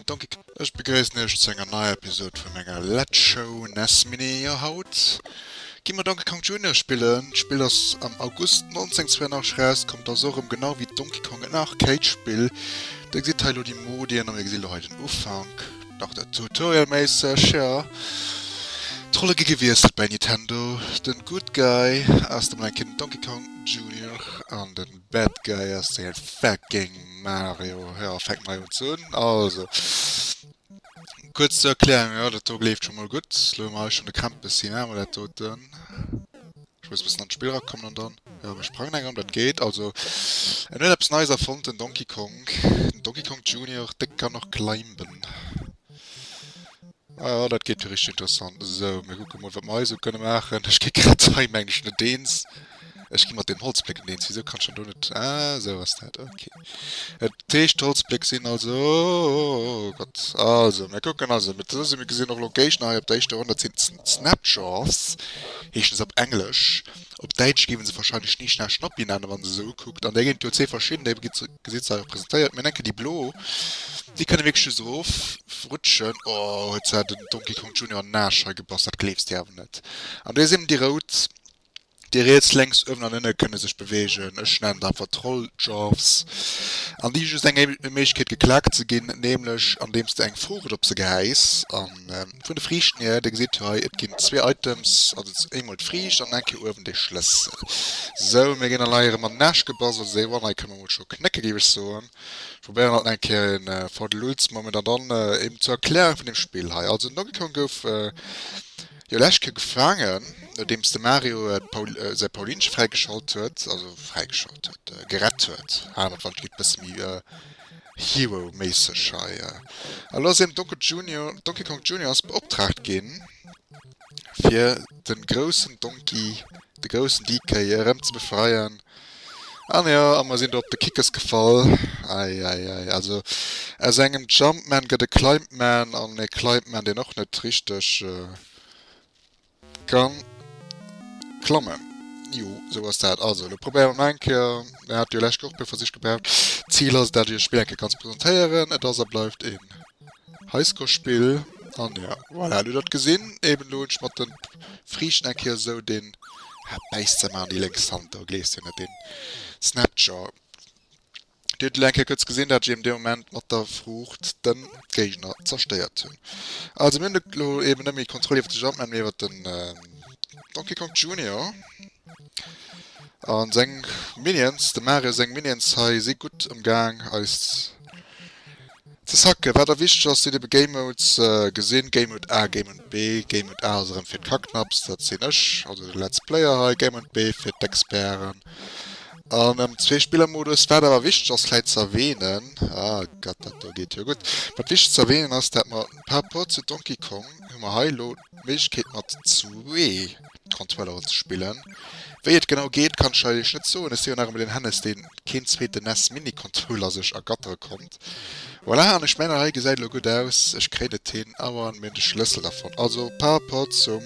Donkey Ech begréissen iech zu enger neier Episode vun menger Let's Show NES Mini. Jo haut gi mer Donkey Kong Junior spillen. D'Spill ass am August 1982 rauskomm, et ass och erëm genau wéi Donkey Kong en Arcade Spill. Dir gesitt hei elo déi Modien a mir gesi lo hei den Ufank, nach dat Tutorial méisseg, jo d'Rolle gi gewiesselt bei Nintendo. Den Good Guy ass da mol eng Kéier den Donkey Kong Junior an den Bad Guy ass de fucking Mario. Jo, fänkt mer un ze un. Also, kuerz zur Erklärung, jo, dat do gleeft scho mol gutt. Lo hu mer hei schonn de Krempes, wéi maache mer dat doten? Ech muss e bëssen an d'Spill erakommen an dann, jo, mir sprangen eng Ronn, dat geet. Also, en huet eppes Neies erfonnt, den Donkey Kong, den Donkey Kong Junior, dee kann och climben. Ah jo, dat geet jo richteg interessant. Esou, mir kucke mol, wat mer hei esou kënne maachen. Ech gi grad hei, mengen ech, net eens. Ech gi mat deem Holzbléck net eens. Wisou kann ech dann do net. Ah, esou ass dat. Okay. Dat heescht, d'Holzbléck sinn also. Oh Gott. Also, mir kucken also. Mir mir gesinn och elo Géigner hei op der éischter Ronn. Dat sinn d'Snapjaws, heeschen se op Englesch. Op Däitsch géife se warscheinlech Schni Schna Schnappi nennen, wann se esou ukuckt. An där ginn et jo zwee verschidden, déi gesitt se hei och presentéiert. Mir denken déi blo, déi kënne wierklech just erof rutschen. Oh, huet se den Donkey Kong Junior an den Aarsch hei gebass, dat gleefs de awer net. An déi sinn déi rout, déi riets, lénks, uewen an ënne kënne sech beweegen. Ech nennen se einfach Trolljaws. An déi hu just eng Méiglechkeet geklaakt ze ginn, nämlech andeems de eng Fruucht op se gehäis. An Vun de Friichten hier, dir gesitt hei, et ginn zwee Items, also eemol d'Friicht an eng Kéier uewen de Schlëssel. Sou, mir ginn dann hei erëm an den Aascht gebass, also dee One hei kënne mer mol scho knécke géif ech soen. Ech probéieren alt eng Kéier een For the Lulz Moment an dann eben zur Erklärung vun dem Spill hei. Also den Donkey Kong gouf jo lescht Kéier gefaangen, nodeems de Mario säi Paulinche fräigeschalt huet, also fräigeschalt huet, gerett huet, hale mer d'Wand, geet bësse méi Hero méisseg hei. A lo ass eben Donkey Junior, Donkey Kong Junior ass beoptraagt ginn fir den groussen Donkey, de groussen DK erëm ze befreien. An jo, a mer sinn do op de Kickes gefall. Ei ei ei, also aus engem Jumpman gëtt e Climbman an e Climbman deen och net richteg Kann klammen. Jo, sou ass dat. Also, lo probéiere mer nach eng Kéier. Mir hate jo lescht Woch e puer Versich gebraucht. D'Zil ass et, dat ech iech d'Spill eng Kéier kann ze presentéieren. Et ass a bleift een Highscore-Spill. An jo, voilà, lo hutt der et gesinn. Eben elo hunn ech mat de Friichten eng Kéier esou deen, ha, bäisst se mer an déi lénks Hand do, gleefs jo net, deen Snapjaw. Dir hutt elo eng Kéier kuerz gesinn, dat ech eben dee Moment mat der Fruucht de Géigner zerstéiert hunn. Also mir hunn elo eben net méi d'Kontroll iwwer de Jumpman, mee iwwer den Donkey Kong Junior an seng Minions. De Mario seng Minions hei si gutt ëmgaang eis ze sacken. Wat da wichteg ass, sinn ebe Game Modes gesinn, Game Mode A, Game Mode B. Game Mode A ass erëm fir d'Kacknapps, dat sinn ech, also de Let's Player hei, Game Mode B fir d'Experten. An am Zweespillermodus, wat awer wichteg ass vläit ze erwähnen, ah Gott, dat do geet jo gutt, wat wichteg ze erwähnen ass, dat mer par rapport zu Donkey Kong hu mer hei elo d'Méiglechkeet mat zwee Controlleren ze spillen. Wéi et genau geet, kann ech iech net soen, ech si jo nach ëmmer den Hennes, deen keen zweeten NES Mini Controller sech ergattere konnt. Voilà, an ech mengen hei gesäit elo gutt aus, ech kréien et hin, awer mir hunn de Schlëssel da fonnt. Also par rapport zum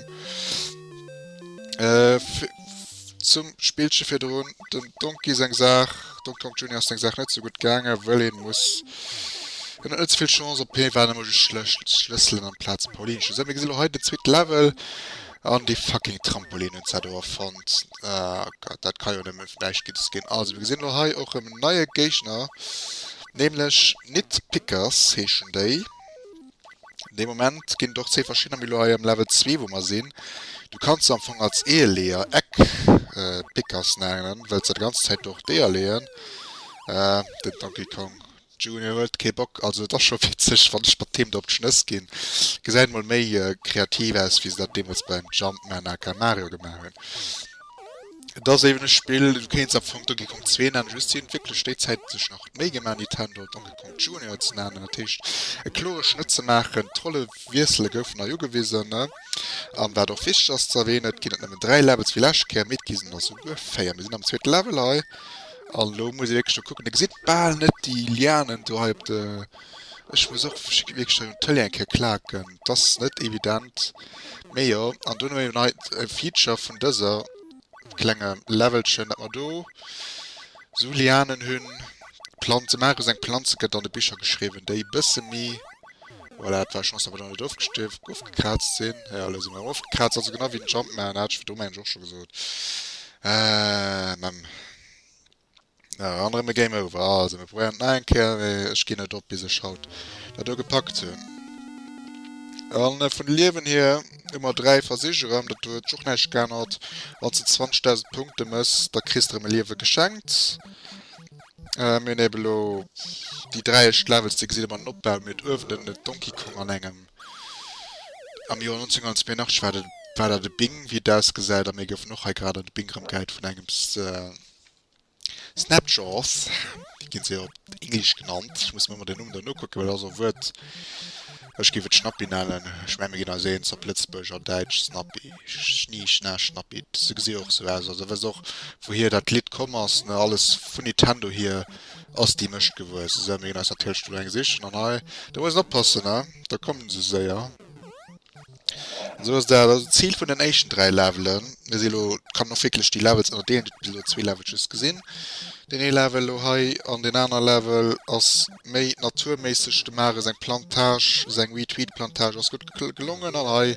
Zum Spillche virdrun, dem Donkey seng Saach, Donkey Kong Junior ass seng Saach net sou gutt gaangen, wëll een muss, en huet net souvill Chance op hie waren ëmmer just Schlësselen amplaz Paulinchen. Sou mir gesinn elo hei den zweete Level an dee fucking Trampolin hunn se do erfonnt. Ah Gott, dat ka jo nëmmen näischt Guddes ginn. Also mir gesinn elo hei och erëm en neie Géigner, nämlech Nitpickers heeschen déi. Dee Moment ginn et och zwee verschiddener, mee elo hei am Level 2 wou mer sinn, du kanns se am Fong als Eeleeër, Egg Pickers nennen, well se déi ganz Zäit do och d'Eeër leeën. Den Donkey Kong Junior huet kee Bock, also et ass scho witzeg wann ech mat deem do op d'Schnëss ginn. Gesäit mol méi kreativ aus wéi se dat deemools beim Jumpman aka Mario gemaach hunn. Et ass eben e Spill, du kéints am Fong Donkey Kong 2 nennen, just si hunn wierklech déi Zäit sech nach d'Méi gemaach Nintendo Donkey Kong Junior ze nennen, dat heescht e klore Schnëtt ze maachen. D'Rollewiessele goufen hei ugewisen, ne? An wat och wichteg ass ze erwähnen, et ginn net nëmmen 3 Levels wéi lescht Kéier, mee et gi sinn der souguer 4. Mir sinn am zweete Level hei an elo muss ee wierklech do kucken, Dir gesitt bal net déi Lianen do hei op de, ech muss och wierklech hei un d'Tëlee eng Kéier klaken, et ass net evident, mee jo. An dunn hu mir eben hei e Feature vun dëser klenge Levelchen, dat mer do sou Lianen hunn, Planze, Mario seng Planze gëtt an de Bicher geschriwwen, déi e bësse méi. Voilà, et war Chance, datt mer do net ofgekraazt sinn. Jo, elo si mer erëm ofgekraazt, also genau wéi den Jumpman, hat ech virdru mengen ech och scho gesot. Mem. Ja, an erëm e Game Over. Also, mir probéieren et nach eng Kéier, mee ech ginn net op, bis ech haut dat do gepackt hunn. An vun de Liewen hier hu mer 3 Versich erëm, dat huet sech och näischt geännert. Wann s de 20.000 Punkte mëss, da kriss de erëm e Liewe geschenkt. Mir hunn eben elo déi 3 éischt Levels, déi gesitt ëmmer den Opbau. Mir hunn uewen den Donkey Kong an engem, am Joer 1982 war dat, war dat e Bing, wéi et ausgesäit, a mir goufen och hei grad an de Bing erëmgehäit vun engem Snapjaws, déi ginn se jo op Englesch genannt. Ech muss mer ëmmer den Numm do nokucken, well dat ass e Wuert, ech géif et Schnappi nennen. Ech mengen, mir ginn eis eens op Lëtzebuergesch an Däitsch, Snappi, Schni, Schna, Schnappi. Se gesi och esou aus. Also wësst och, wouhier dat Lidd komm ass, ne? Alles vun Nintendo hier ass déi Mëscht gewuess. Esou, mir ginn eis natierlech do eng sichen an hei, do muss een oppassen, ne? Da kommen se séier. Esou ass dat also d'Zil vun den éischten 3 Levelen. Mir si lo, kann och wierklech déi Levels ënnerdeelen, Dir hutt bis elo zwee Levels just gesinn. Deen ee Level elo hei an deen aner Level ass méi naturméisseg. Dem Mario seng Plantage, seng Wheat-Wheat-Plantage ass gutt gelongen an hei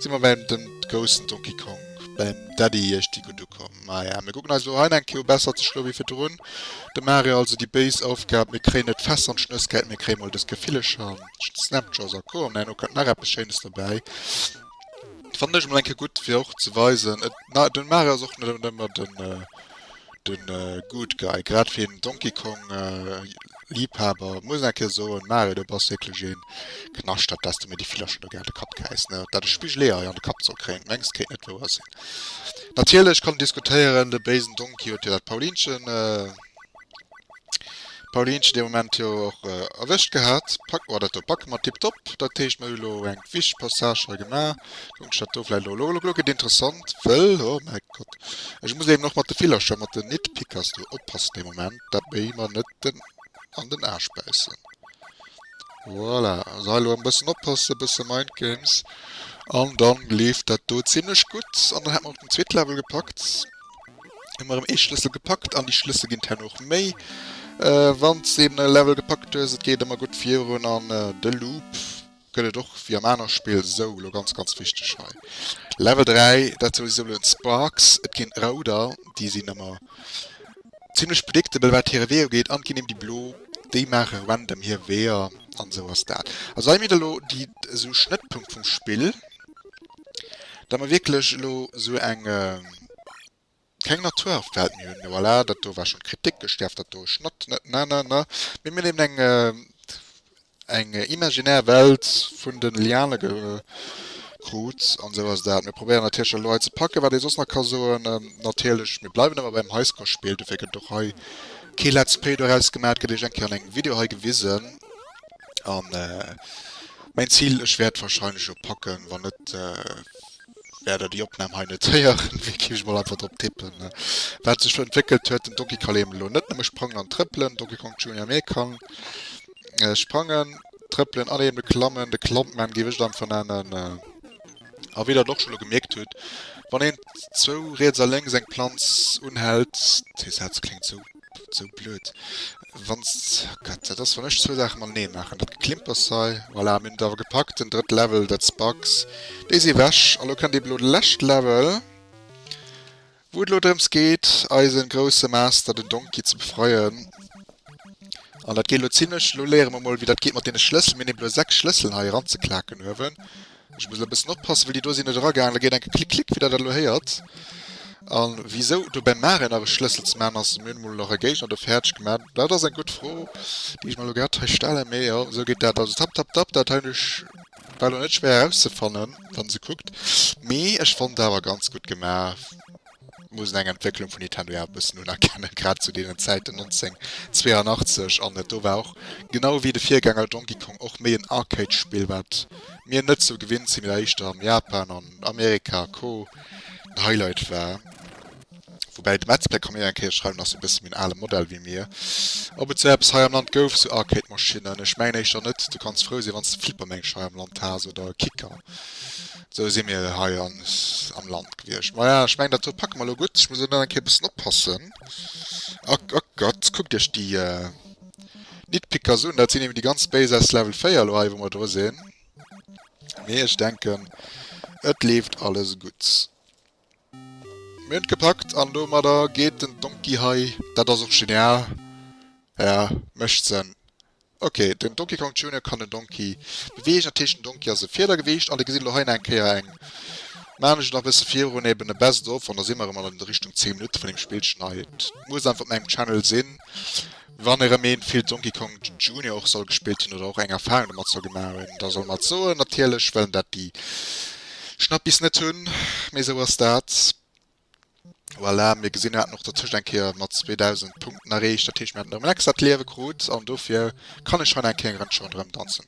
si mer beim dem groussen Donkey Kong, beim Daddy iergdi gutt ukomm. Maja, mir kucken eis elo hei eng Kéier u besser ze schloe wéi virdrun. De Mario also déi béis Aufgab, mir kréien net fest an d'Schnëss gehäit, mir kréie mol dës Gefillecher. Snapjaws a Co. An herno kënnt nach eppes Schéines dobäi. Fannen ech mol eng Kéier gutt fir och ze weisen, et, na, den Mario ass och net ëmmer den, den good guy. Grad fir een Donkey Kong Liebhaber muss een eng Kéier soen, Mario du bass wierklech een Knaschtert, dass de mir déi Villercher do gär an de Kapp gehäis, ne? Dat e Spigeleeër hei an de Kapp soll kréien, mengs kéint net wouer sinn. Natierlech kann een diskutéieren, de béisen Donkey huet jo dat Paulinchen, Paulinchen dee Moment jo och erwëscht gehat. Pak, oh dat do packe mer tiptop. Dat heescht mer hu lo eng wichteg Passage hei gemaach. Kucken ech dat do vläicht lo, lo, lo gëtt interessant, wëll, oh mäi Gott, ech muss eben och mat de Villercher, mat den Nitpickers do oppassen dee Moment, dat déi mer net den an den Aarsch bäissen. Voilà, also hei lo e bëssen oppassen, e bësse Mindgames an dann leeft dat do zimlech gutt an dann hätt mer och den zweete Level gepackt. Hu mer erëm ee Schlëssel gepackt an déi Schlëssel ginn herno och méi, wann s de eben e Level gepackt hues. Et geet ëmmer gutt virun an de Loop gëtt et och wéi am aner Spill. Sou, elo ganz ganz wichteg hei, Level 3, dat sou sougenannt Sparks. Et ginn rouder, déi sinn ëmmer zimlech predictable wat hire Wee ugeet an et ginn eben déi blo, déi maache random hir Weeër an esou ass dat. Also hei mir elo déi esou Schnëttpunkt vum Spill. Da mer wierklech elo esou eng, keng Naturhaftwelt méi hunn. Voilà, dat do war schonn d'Kritik, ech däerf dat do schnott net nennen, ne? Mee mir hunn eben eng, eng imaginär Welt vun de Liane gekrut an esou ass dat. Mir probéieren natierlech elo hei ze packen, wat ee soss nach ka soen. Natierlech, mir bleiwen ëmmer beim Highscore-Spill, dofir gëtt och hei kee Let's Play doraus gemaach, et gëtt iech eng Kéier an engem Video hei gewisen. An mäin Zil, ech wäert wahrscheinlech jo packen, wann net wäert der déi Opnahm hei net héieren, wéi géif ech mol einfach drop tippen, wat sech entwéckelt huet. Den Donkey kann eben elo net nëmme sprangen an trëppelen, Donkey Kong Junior, mee kann sprangen, trëppelen an eben klammen, de Klampman géif ech et einfach nennen. A wéi der et och scho lo gemierkt hutt, wann een zwou riets a lénks eng Planz unhält, dee Saz kléngt sou sou blöd, wann s, oh Gott, dat ass wann ech zwou Saache matenee maachen, dat Geklimpers hei, voilà, mir hunn et awer gepackt, den drëtte Level, dat Sparks, déi si ewech a lo kënnt eben elo de leschte Level. Wou et elo drëms geet, eisen grousse Master, den Donkey, ze befreien. An dat geet elo zimlech. Elo léiere mer mol, wéi dat geet mat deene Schlëssel. Mir hunn eben elo 6 Schlësselen hei eranzeklaken uewen. Ech muss elo e bëssen oppassen, well déi do sinn net eragaangen. Da geet enke klick, klick, wéi der dat elo héiert. A wisou do beim Mario nach e Schlëssel ze maachen ass, mir hunn emol nach e Géigner do fäerdeg gemaach, dat ass eng gutt Fro, déi ech mer elo grad hei stellen. Mee jo, esou geet dat. Also tap, tap, tap, dat hei hunn ech War lo net schwéier erauszefannen wann se kuckt, mee ech fonnt awer ganz gutt gemaach. Muss een eng Entwécklung vun Nintendo jo awer bëssen unerkennen, grad zu deenen Zäiten 1982 an et do war och genau wéi de Virgänger Donkey Kong och méi en Arcade Spill wat mir net sou gewinnt sinn, mee éischter am Japan an Amerika a Co den Highlight war. Woubäi de Metzplay ka mir jo eng Kéier schreiwen, ass jo e bësse méi en ale Modell wéi mir. Ob et sou eppes hei am Land gouf, sou Arcade-Maschinnen, ech mengen éischter net. Du kanns frou sinn, wann s de Flippermännchen hei am Land has oder e Kicker. Sou si mir hei am Land gewiescht. Maja, ech mengen, dat do packe mer elo gutt. Ech muss elo nach eng Kéier e bëssen oppassen. Oh Gott, kuckt iech déi. Nitpickers un. Dat sinn eben déi ganz béis aus Level 4 elo hei, wou mer dru sinn. Mee ech denken, et leeft alles gutt. Mir hunn et gepackt an domadder geet den Donkey hei. Dat ass och genial. Ja, mécht Sënn. Ok, den Donkey Kong Junior kann den Donkey beweegen, dat heescht den Donkey ass e Fiedergewiicht an dir gesitt elo hei nach eng Kéier eng, maan ech et nach e bësse virun, eben e Best of an da si mer erëm an der Richtung 10 Minutte vun deem Spillchen hei. Et muss einfach op mengem Channel sinn, wann erëm een vill Donkey Kong Junior och soll gespillt hunn oder och eng Erfahrung domat soll gemaach hunn, da soll mer et soen. Natierlech wëllen dat déi Schnappis net hunn, mee esou ass dat. Voilà, mir gesinn, mir haten och dertëscht eng Kéier mat 2.000 Punkten erreecht. Dat heescht, mir haten erëm en extrat Liewe krut an dofir kann ech hei nach eng Kéier eng Rënnche ronderëm danzen.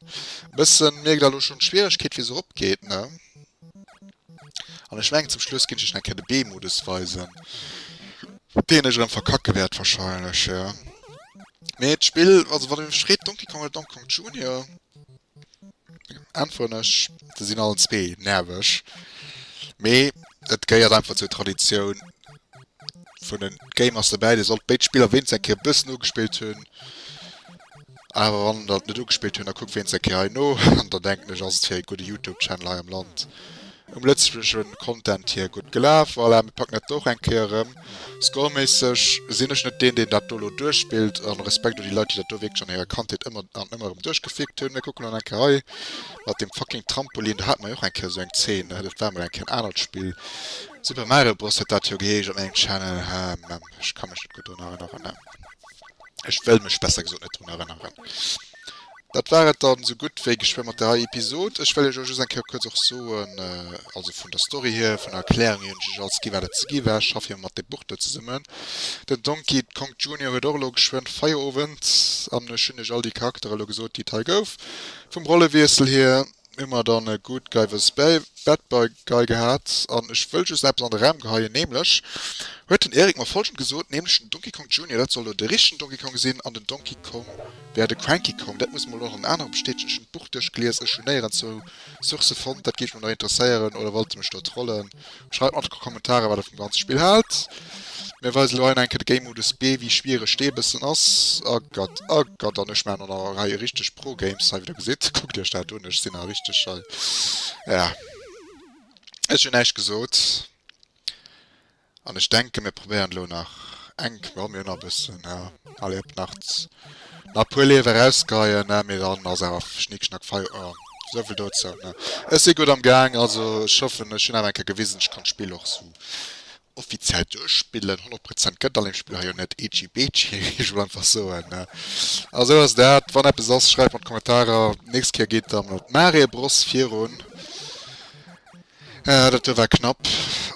E bëssen mierkt der elo schonn d'Schwieregkeet, wéi se eropgeet, ne? An ech mengen, zum Schluss ginn ech iech nach eng Kéier de B-Modus weisen, deen ech erëm verkacke wäert wahrscheinlech, jo. Mee d'Spill, also wann ee mech freet, Donkey Kong oder Donkey Kong Junior? Äntweren ech, se sinn allen zwee nerveg, mee et gehéiert einfach zur Traditioun vun den Gamers dobäi. Dir sollt béid Spiller wéinstens eng Kéier e bëssen ugespillt hunn. Awer wann der et net ugespillt hunn, da kuckt wéinstens eng Kéier hei no an da denken ech ass et fir e gudde Youtube Channel hei am Land um lëtzebuergesche Content hier gutt gelaf. Voilà, mir packen dat do och eng Kéier erëm. Scoreméisseg sinn ech net deen, deen dat do elo duerchspillt, an Respekt u déi Leit, déi dat do wierklech an hirer Kandheet ëmmer an ëmmer erëm duerchgefickt hunn. Mir kucken elo nach eng Kéier hei mat deem fucking Trampolin, do hate mer jo och eng Kéier esou eng Zeen, ne? Dat war mol eng Kéier en anert Spill, Super Mario Bros. Huet dat jo geheescht op mengem Channel. Ech ka mech net gutt drun erënneren, ne? Ech wëll mech besser gesot net drun erënneren. Dat war et dann sou gutt wéi geschwë mat der hei Episod. Ech wëll iech och just eng Kéier kuerz och soen, also vun der Story hier, vun der Erklärung hier hunn ech iech alles gi wat et ze gi war. Ech schaffe jo mat deem Buch do zesummen. Den Donkey Kong Junior huet och elo geschwënn Feierowend an ech hunn iech all déi Charaktere elo gesot déi et hei gouf. Vum Rollewiessel hier hu mer dann e Good Guy versus Bad Guy gehat an ech wëll just eppes an de Raum geheien, nämlech huet den Eric mer folgend gesot, nämlech den Donkey Kong Junior, dat soll elo de richtegen Donkey Kong sinn an den Donkey Kong wär de Cranky Kong. Dat muss mer elo nach en anere bestätegen. Ech hunn d'Buch duerchgelies, ech hunn néierens sou Sourcë fonnt, dat géif mech nach interesséieren oder wollt der mech do trollen? Schreift mer an d'Kommentarer wat der vum ganze Spill haalt. Mir weisen elo hei nach eng Kéier de Game Modus B, wéi schwiereg dee bëssen ass. Oh Gott, oh Gott, an ech maachen och nach hei e richteg Pro Games hei, wéi der gesitt. Kuckt iech dat un, ech sinn nach richteg hei, ja, ech hunn näischt gesot. An ech denken, mir probéieren elo nach eng, jo, mir hunn nach e bëssen, ja, allez hop, nach nach e puer Liewe erausgeheien, ne, mee dann ass awer Schnick Schnack Fei, oh, souvill dozou, ne. Ech si gutt am Gaang, also ech hoffen, ech hunn awer eng Kéier gewisen, ech kann d'Spill och sou offiziell duerchspillen. 100 Prozent gëtt an deem Spill hei jo net, eetschi beetschi, géif ech mol einfach soen, ne. A sou ass dat. Wann eppes ass, schreift mer an d'Kommentarer. Nächst Kéier geet da mat Mario Bros virun. Dat do war knapp.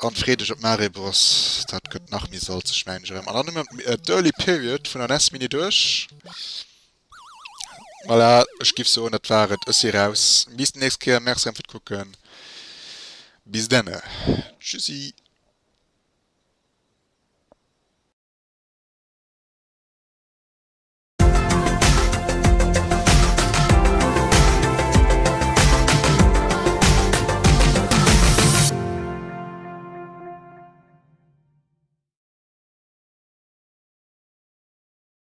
An free dech op Mario Bros. Dat gëtt nach méi salzeg, mengen ech erëm. An dann hu mer d'Early Period vun der NES Mini duerch. Voilà, ech giff soen, dat war et. Ech si raus. Bis déi nächst Kéier. Merci erëm fir d'Kucken. Bis denne. Tschüssi.